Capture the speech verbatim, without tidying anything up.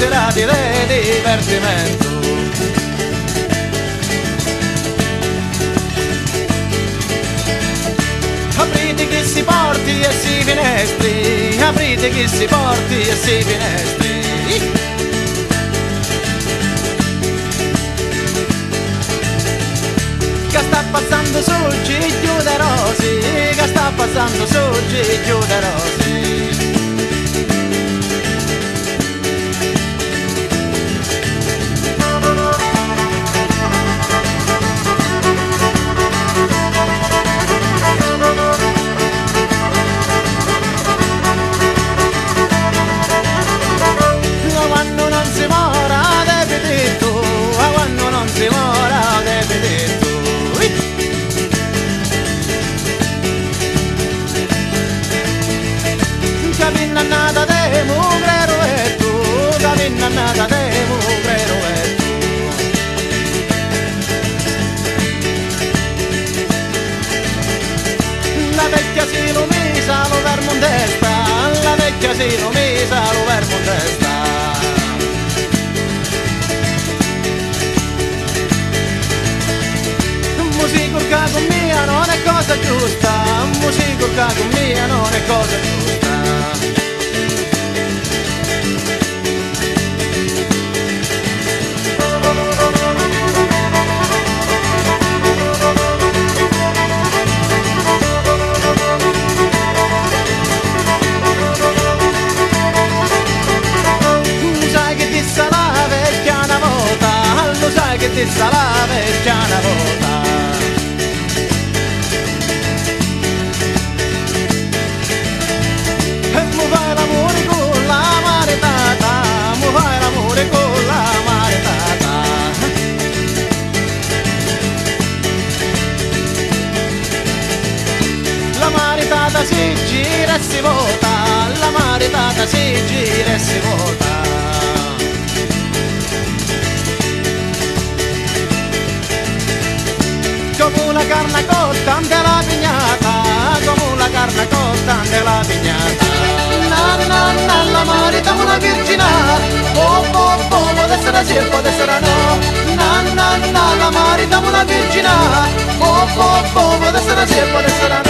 Serati de divertimentu. Apriti chissi porti e ssi finestri, apriti chissi porti e ssi finestri. Ca sta passandu su Gigghiu de Rosi, ca sta passandu su Gigghiu de Rosi. Quannu non si mora de pitittu, quannu non si mora de pitittu. Ca pinnannata de mugreru e tu, ca pinnannata de mugreru e tu. La vecchia si lu misa lu vermu in testa, la vecchia si lu misa lu vermu in testa. Mu si curca cu mia non è cosa giusta, mu si curca cu mia non è cosa giusta. Lu sai chi dissa la vecchia na vota, lu sai chi dissa la vecchia na vota. E mu fai l'amuri cu la maritata, mu fai l'amuri cu la maritata. La maritata si gira e si vota, la maritata si gira e si vota. Comu la carna cotta nte la pignata, comu la carna cotta nte la pignata. Na, na, na, la maritamu la virgina, po, po, po, pò essera sì e pò essera no. Na, na, na, la maritamu la virgina, po, po, po, pò essera sì e pò essera